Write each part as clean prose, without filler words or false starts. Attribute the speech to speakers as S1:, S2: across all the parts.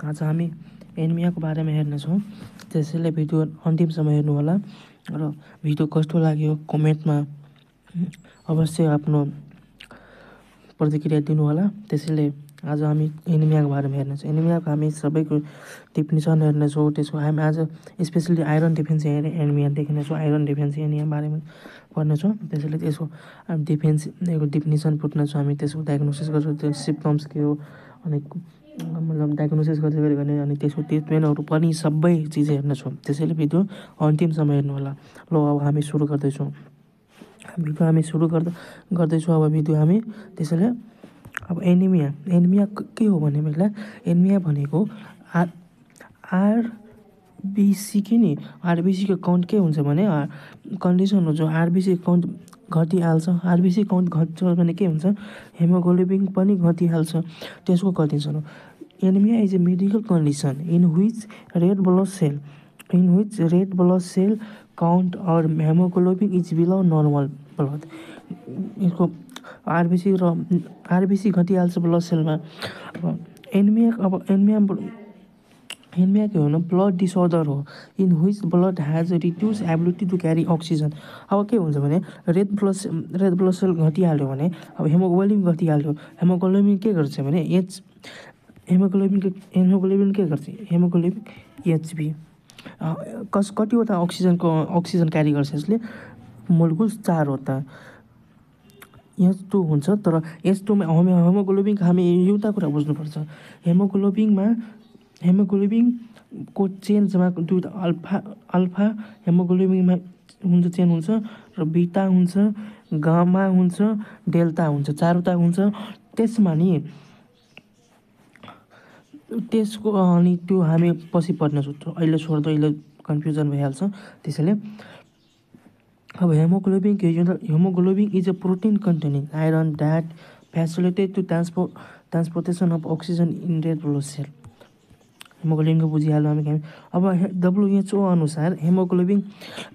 S1: आज हामी एनिमियाको बारेमा हेर्नेछौँ। त्यसैले भिडियो अन्तिमसम्म हेर्नुहोला र भिडियो कस्तो लाग्यो कमेन्टमा अवश्य आफ्नो प्रतिक्रिया दिनुहोला। त्यसैले आज हामी एनिमियाको बारेमा हेर्नेछौँ। एनिमियाको हामी सबैको डेफिनिसन हेर्नेछौँ। त्यसको हामी आज स्पेसली आइरन डिफिसियन्सी एनिमिया देख्नेछौँ। आइरन डिफिसियन्सी एनिमिया बारेमा पढ्नेछौँ। त्यसैले त्यसको डेफिनिसन फुट्नेछौँ। हामी त्यसको डायग्नोसिस गर्छौँ, त्यो सिम्पटम्स के हो अनि मतलब डायग्नोसिस गर्दै गर्ने अनि त्यसको ट्रिटमेन्टहरू पनि सबै चिज हेर्नेछौँ। त्यसैले भिडियो अन्तिमसम्म हेर्नुहोला। ल अब हामी सुरु गर्दैछौँ। हामी सुरु गर्दैछौँ अब भिडियो हामी। त्यसैले अब एनिमिया के हो भने बेला एनिमिया भनेको आरबिसी के नि आरबिसीको काउन्ट के हुन्छ भने कन्डिसन हो जो आरबिसी काउन्ट घटिहाल्छ। आरबिसी काउन्ट घट्छ भने के हुन्छ, हेमोग्लोबिन पनि घटिहाल्छ। त्यसको कन्डिसन हो। Anemia is a medical condition in which red blood cell count और hemoglobin is below normal blood. यसको आरबिसी घटिहाल्छ ब्लड सेलमा। एनिमिया के हो भने ब्लड डिसअर्डर हो in which blood has reduce ability to carry oxygen. अब के हुन्छ भने रेड ब्लड सेल घटिहाल्यो भने अब हेमोग्लोबिन घटिहाल्यो। हेमोग्लोबिन के गर्छ भने हेमोग्लोबिन के गर्छ, हेमोग्लोबिन एचबी कतिवटा अक्सिजन क्यारी गर्छ यसले, मोलिकुल 4 होता H2 हुन्छ। तर H2 मा हेमोग्लोबिनको हामी एउटा कुरा बुझ्नुपर्छ। हेमोग्लोबिनको चेन्जमा दुईवटा अल्फा हेमोग्लोबिनमा हुन्छ चेन हुन्छ र बिटा हुन्छ, गामा हुन्छ, डेल्टा हुन्छ, 4वटा हुन्छ। त्यसमा नि त्यसको अनि त्यो हामी पछि पढ्नेछौँ। अहिले छोड्दा अहिले कन्फ्युजन भइहाल्छ। त्यसैले अब hemoglobin is a protein containing iron that facilitate to transportation of oxygen in red blood cell. हेमोग्लोबिनको बुझिहाल्यो हामी। अब WHO अनुसार हेमोग्लोबिन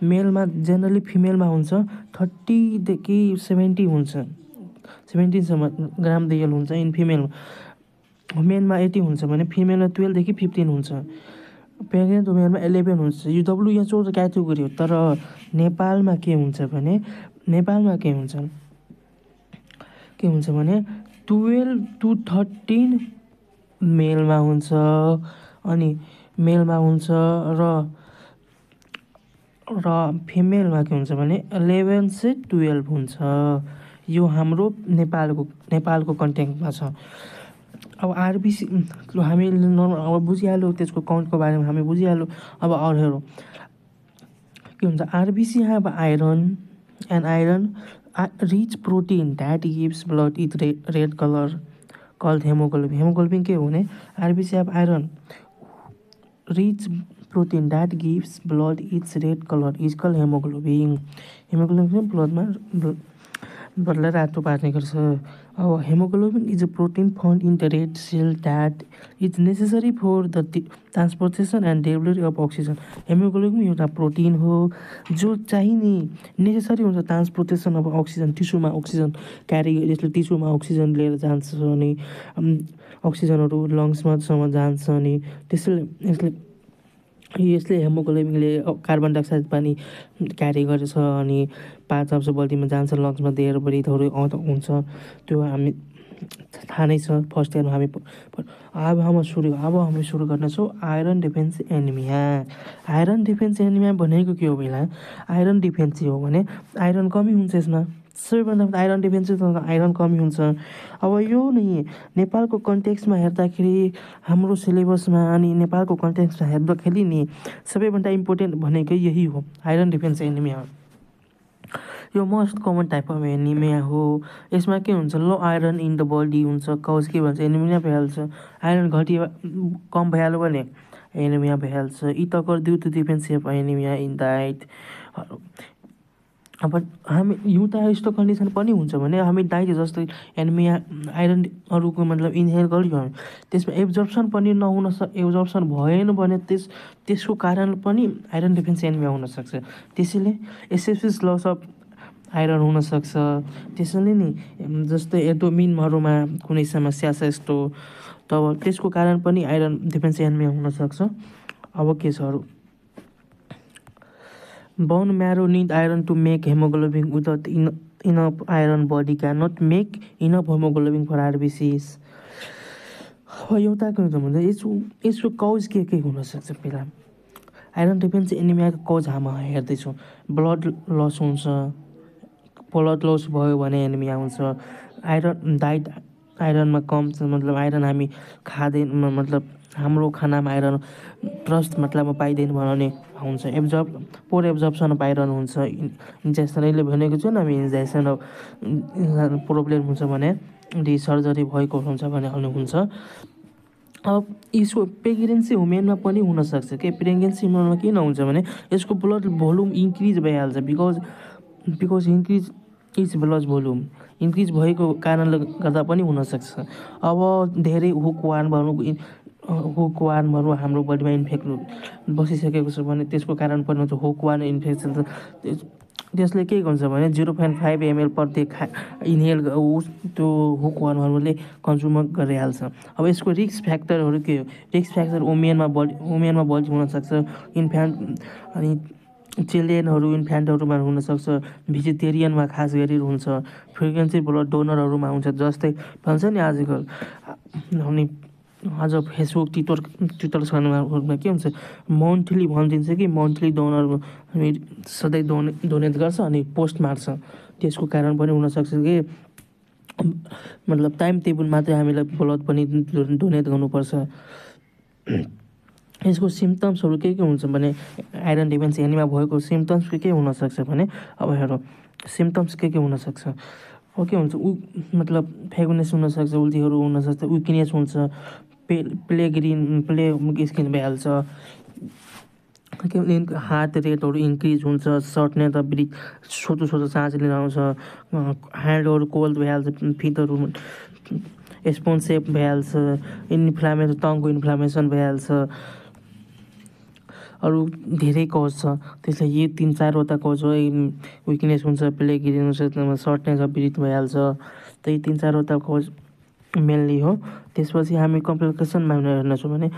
S1: मेलमा जेनरली फिमेलमा हुन्छ 30 देखि 70 हुन्छ, 17सम्म ग्राम डेल हुन्छ इन फिमेलमा। मेनमा 80 हुन्छ भने फिमेलमा 12 देखि 15 हुन्छ। प्रेग्नेन्ट वुमेनमा 11 हुन्छ। यो WHO क्याटेगोरी हो। तर नेपालमा के हुन्छ भने 12 to 13 मेलमा हुन्छ अनि मेलमा हुन्छ र फिमेलमा के हुन्छ भने 11 से 12 हुन्छ। यो हाम्रो नेपालको कन्टेक्टमा छ। अब आरबिसी हामी अब बुझिहाल्यो, त्यसको काउन्टको बारेमा हामी बुझिहाल्यो। अब अरूहरू के हुन्छ, RBC have iron rich protein that gives blood its red color called hemoglobin. Haemoglobin के हो भने RBC have iron rich protein that gives blood its red color is called hemoglobin. Hemoglobin ब्लडमा ब्लडलाई रातो पार्ने गर्छ। अब hemoglobin is a protein found in the red cell that is necessary for the transportation and delivery of oxygen. Hemoglobin एउटा protein हो जो चाहिने नेसेसरी हुन्छ ट्रान्सपोर्टेसन अफ अक्सिजन। टिस्युमा अक्सिजन क्यारी, यसले टिस्युमा अक्सिजन लिएर जान्छ अनि अक्सिजनहरू लङ्समासम्म जान्छ अनि यसले हेमोग्लोबिनले कार्बन डाइअक्साइड पनि क्यारी गरेछ अनि 5 बल्टीमा जान्छ लङ्समा, धेरै बढीहरू हुन्छ। त्यो हामी थाहा नै छ। फर्स्ट इयरमा हामी अब हामी सुरु गर्नेछौँ iron deficiency anaemia. Iron deficiency anaemia भनेको के हो पहिला, आइरन डिफिसियन्सी हो भने आइरन कमी हुन्छ यसमा। सबैभन्दा आइरन डिफिसियन्सी आइरन कमी हुन्छ। अब यो नै नेपालको कन्टेक्स्टमा हेर्दाखेरि हाम्रो सिलेबसमा अनि नेपालको कन्टेक्स्टमा हेर्दाखेरि नि सबैभन्दा इम्पोर्टेन्ट भनेको यही हो, आइरन डिफिसियन्सी एनिमिया हो। यो most common type of anaemia हो। यसमा के हुन्छ, low iron in the body हुन्छ, कज के भन्छ एनिमिया भइहाल्छ। आइरन कम भइहाल्यो भने एनिमिया भइहाल्छ। It occur due to deficiency of anaemia in diet. अब हामी एउटा यस्तो कन्डिसन पनि हुन्छ भने हामी डाइट जस्तै एनिमिया आइरनहरूको मतलब इनहेल गरियो भने त्यसमा एब्जर्प्सन पनि एब्जर्प्सन भएन भने त्यसको कारण पनि आइरन डिफिसियन्सी एनिमिया हुनसक्छ। त्यसैले एक्सेसिभ लस अफ आइरन हुनसक्छ। त्यसैले नि जस्तै एब्डोमिनहरूमा कुनै समस्या छ यस्तो तब त्यसको कारण पनि आइरन डिफिसियन्सी एनिमिया हुनसक्छ। अब के छ अरू, bone marrow need iron to make hemoglobin without enough iron body can not make enough hemoglobin for RBCs. अब एउटा के हुन्छ भन्दा यसको कज के हुनसक्छ, पहिला आइरन डिफिसियन्सी एनिमियाको कज हामी हेर्दैछौँ। ब्लड लस हुन्छ, ब्लड लस भयो भने एनिमिया हुन्छ। डाइट आइरनमा कम छ, मतलब आइरन हामी खाँदैन, मतलब हाम्रो खानामा आइरन प्रशस्त मात्रामा पाइँदैन भने हुन्छ। पोर एब्जर्प्सन अफ आइरन हुन्छ। इन्जेक्सनले भनेको छु हामी, इन्जेक्सन प्रब्लम हुन्छ भने सर्जरी भएको हुन्छ भने हुन्छ। अब यसको प्रेग्नेन्सी वुमेनमा पनि हुनसक्छ कि प्रेग्नेन्सी वुमेनमा किन हुन्छ भने यसको ब्लड भोल्युम इन्क्रिज भइहाल्छ। Because increase is blood volume increase भएको कारणले गर्दा पनि हुनसक्छ। अब धेरै हुकवार्महरू हाम्रो बडीमा इन्फेक्ट बसिसकेको छ भने त्यसको कारण पनि हुन्छ। हुकवार्म इन्फेक्सन त्यसले के हुन्छ भने 0.5 ml पर डे इनहेल त्यो हुकवार्महरूले कन्ज्युम गरिहाल्छ। अब यसको रिस्क फ्याक्टरहरू के हो, रिस्क फ्याक्टर वुमेनमा बढी हुनसक्छ। इन्फ्यान्ट अनि चिल्ड्रेनहरू इन्फ्यान्टहरूमा हुनसक्छ। भेजिटेरियनमा खास गरी हुन्छ। फ्रिक्वेन्सी ब्लड डोनरहरूमा हुन्छ। जस्तै भन्छ नि आजकल अनि आज फेसबुक ट्विटर्सहरूमा के हुन्छ, मन्थली भनिदिन्छ कि मन्थली डोनर हामी सधैँ डोनेट गर्छ अनि पोस्ट मार्छ। त्यसको कारण पनि हुनसक्छ कि मतलब टाइम टेबलमा चाहिँ हामीलाई ब्लड पनि डोनेट गर्नुपर्छ। यसको सिम्टम्सहरू के हुन्छ भने आइरन डिफिसियन्सी एनिमिया भएको सिम्टम्स के हुनसक्छ भने, अब हेरौँ सिम्टम्स के हुनसक्छ। अब के हुन्छ, मतलब फेगुनेस हुनसक्छ, उल्टीहरू हुनसक्छ, विकनेस हुन्छ, प्ले स्किन भइहाल्छ, हार्ट रेटहरू इन्क्रिज हुन्छ, सर्टनेस अफ ब्रिथ, छोटो सास लिन आउँछ, ह्यान्डहरू कोल्ड भइहाल्छ, फिटहरू स्पोन्सेप भइहाल्छ, टङको इन्फ्लामेसन भइहाल्छ। अरू धेरै कज छ, त्यसलाई यो 3-4वटा कज हो। विकनेस हुन्छ, प्लेग्रिन हुन्छ, सर्टनेस अफ ब्रिथ भइहाल्छ। त्यही 3-4वटा कज मेनली हो। त्यसपछि हामी कम्प्लिकेसनमा हेर्नेछौँ भने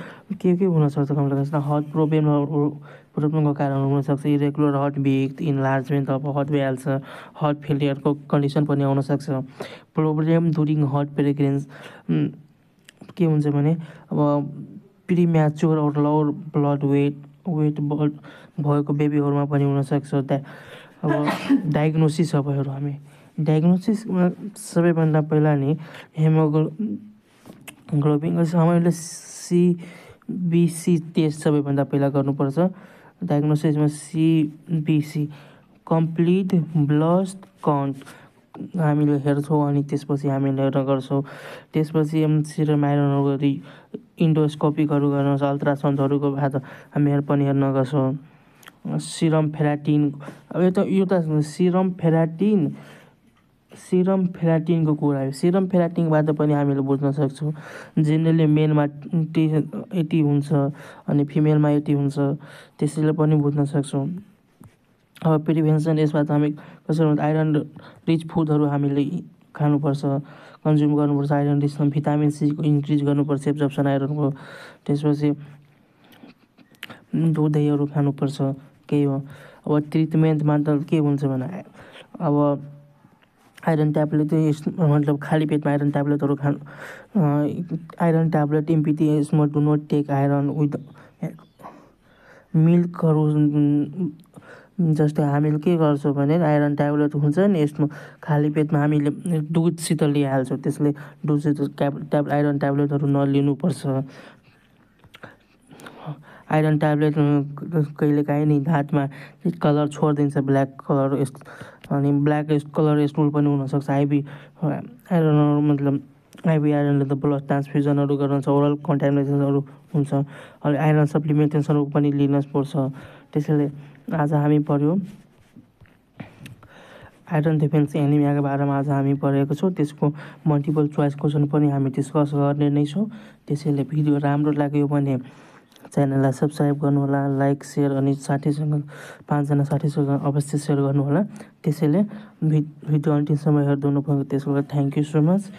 S1: के हुनसक्छ कम्प्लिकेसन, हार्ट प्रब्लमको कारण हुनसक्छ। Irregular heart beet, enlargement of heart भइहाल्छ, हार्ट फेलियरको कन्डिसन पनि आउनसक्छ। प्रब्लम ड्युरिङ हार्ट प्रेग्नेन्सी के हुन्छ भने अब प्रिम्याच्योर और लोवर ब्लड वेट भएको बेबीहरूमा पनि हुनसक्छ। अब डायग्नोसिस अब हेरौँ हामी, डायग्नोसिसमा सबैभन्दा पहिला नि हेमोग्लोबिन हामीले CBC टेस्ट सबैभन्दा पहिला गर्नुपर्छ। डायग्नोसिसमा CBC कम्प्लिट ब्लड काउन्ट हामीले हेर्छौँ अनि त्यसपछि हामीले गर्छौँ। त्यसपछि सिरम आइरनहरू इन्डोस्कोपिकहरू गर्न, अल्ट्रासाउन्डहरूको बाद हामीहरू पनि हेर्न गर्छौँ। सिरम फेराटिन, अब एउटा सिरम फेराटिनको कुरा हो। सिरम फेराटिनबाट पनि हामीले बुझ्न सक्छौँ। जेनरली मेलमा 80 हुन्छ अनि फिमेलमा 80 हुन्छ, त्यसैले पनि बुझ्न सक्छौँ। अब प्रिभेन्सन यसबाट हामी कसरी हुन्छ, आइरन रिच फुडहरू हामीले खानुपर्छ, कन्ज्युम गर्नुपर्छ। आइरन रिच भिटामिन सीको इन्क्रिज गर्नुपर्छ, एब्जर्प्सन आइरनको। त्यसपछि दुधहरू खानुपर्छ, केही हो। अब ट्रिटमेन्टमा त के हुन्छ भने अब आइरन ट्याब्लेट मतलब खाली पेटमा आइरन ट्याब्लेटहरू आइरन ट्याब्लेट इम्पिटी यसमा do not take iron with मिल्कहरू। जस्तै हामीले के गर्छौँ भने आइरन ट्याब्लेट हुन्छ नि, यसमा खाली पेटमा हामीले दुधसित लिइहाल्छौँ, त्यसले दुधसित आइरन ट्याब्लेटहरू नलिनुपर्छ। आइरन ट्याब्लेट कहिलेकाहीँ नि दाँतमा कलर छोडिदिन्छ, ब्ल्याक कलर अनि ब्ल्याक कलर स्टुल पनि हुनसक्छ। आइबी आइरनले त ब्लड ट्रान्सफ्युजनहरू गर्न, ओरल कन्टामिनेसनहरू हुन्छ। अनि आइरन सप्लिमेन्टेसनहरू पनि लिन पर्छ। त्यसैले आज हामी पढ्यो आइरन डिफिसियन्सी एनिमियाको बारेमा आज हामी पढेको छौँ। त्यसको मल्टिपल चोइस क्वेसन पनि हामी डिस्कस गर्ने नै छौँ। त्यसैले भिडियो राम्रो लाग्यो भने च्यानललाई सब्सक्राइब गर्नुहोला, लाइक सेयर अनि 5जना साथीसँग अवश्य सेयर गर्नुहोला। त्यसैले भिडियो अन्तिमसम्म हेरिदिनु भयो त्यसको लागि थ्याङ्क यू सो मच।